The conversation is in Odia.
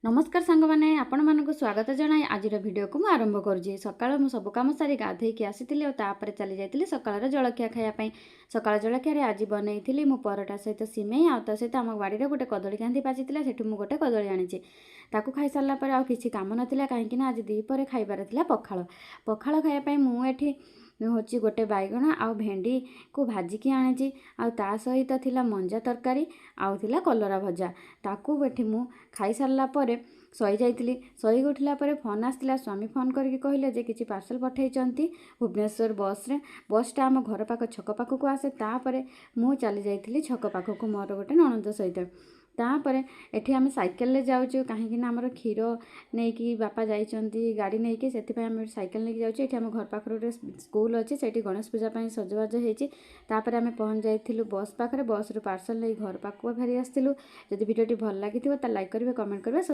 ନମସ୍କାର ସାଙ୍ଗମାନେ, ଆପଣମାନଙ୍କୁ ସ୍ୱାଗତ ଜଣାଇ ଆଜିର ଭିଡ଼ିଓକୁ ମୁଁ ଆରମ୍ଭ କରୁଛି। ସକାଳୁ ମୁଁ ସବୁ କାମ ସାରି ଗାଧେଇକି ଆସିଥିଲି ଆଉ ତାପରେ ଚାଲି ଯାଇଥିଲି ସକାଳର ଜଳଖିଆ ଖାଇବା ପାଇଁ। ସକାଳ ଜଳଖିଆରେ ଆଜି ବନେଇଥିଲି ମୁଁ ପରଟା ସହିତ ସିମେଇ, ଆଉ ତା ସହିତ ଆମ ବାଡ଼ିରେ ଗୋଟେ କଦଳୀ କାନ୍ଧି ପାଚିଥିଲା, ସେଠୁ ମୁଁ ଗୋଟେ କଦଳୀ ଆଣିଛି। ତାକୁ ଖାଇସାରିଲା ପରେ ଆଉ କିଛି କାମ ନଥିଲା, କାହିଁକି ନା ଆଜି ଦ୍ୱିପହରେ ଖାଇବାର ଥିଲା ପଖାଳ। ପଖାଳ ଖାଇବା ପାଇଁ ମୁଁ ଏଠି ହେଉଛି ଗୋଟେ ବାଇଗଣ ଆଉ ଭେଣ୍ଡିକୁ ଭାଜିକି ଆଣିଛି, ଆଉ ତା ସହିତ ଥିଲା ମଞ୍ଜା ତରକାରୀ ଆଉ ଥିଲା କଲରା ଭଜା। ତାକୁ ଏଠି ମୁଁ ଖାଇସାରିଲା ପରେ ଶୋଇଯାଇଥିଲି। ଶୋଇକି ଉଠିଲା ପରେ ଫୋନ୍ ଆସିଥିଲା। ସ୍ୱାମୀ ଫୋନ୍ କରିକି କହିଲେ ଯେ କିଛି ପାର୍ସଲ୍ ପଠାଇଛନ୍ତି ଭୁବନେଶ୍ୱର ବସ୍ରେ। ବସ୍ଟା ଆମ ଘର ପାଖ ଛକ ପାଖକୁ ଆସେ। ତାପରେ ମୁଁ ଚାଲି ଯାଇଥିଲି ଛକ ପାଖକୁ ମୋର ଗୋଟେ ନଣନ୍ଦ ସହିତ। ତାପରେ ଏଠି ଆମେ ସାଇକେଲରେ ଯାଉଛୁ, କାହିଁକି ନା ଆମର କ୍ଷୀର ନେଇକି ବାପା ଯାଇଛନ୍ତି ଗାଡ଼ି ନେଇକି, ସେଥିପାଇଁ ଆମେ ସାଇକେଲ ନେଇକି ଯାଉଛୁ। ଏଠି ଆମ ଘର ପାଖରେ ଗୋଟେ ସ୍କୁଲ ଅଛି, ସେଇଠି ଗଣେଶ ପୂଜା ପାଇଁ ସଜବାଜ ହେଇଛି। ତାପରେ ଆମେ ପହଞ୍ଚି ଯାଇଥିଲୁ ବସ୍ ପାଖରେ। ବସ୍ରୁ ପାର୍ସଲ ନେଇ ଘର ପାଖକୁ ଫେରି ଆସିଥିଲୁ। ଯଦି ଭିଡ଼ିଓଟି ଭଲ ଲାଗିଥିବ ତାହେଲେ ଲାଇକ୍ କରିବେ, କମେଣ୍ଟ କରିବେ।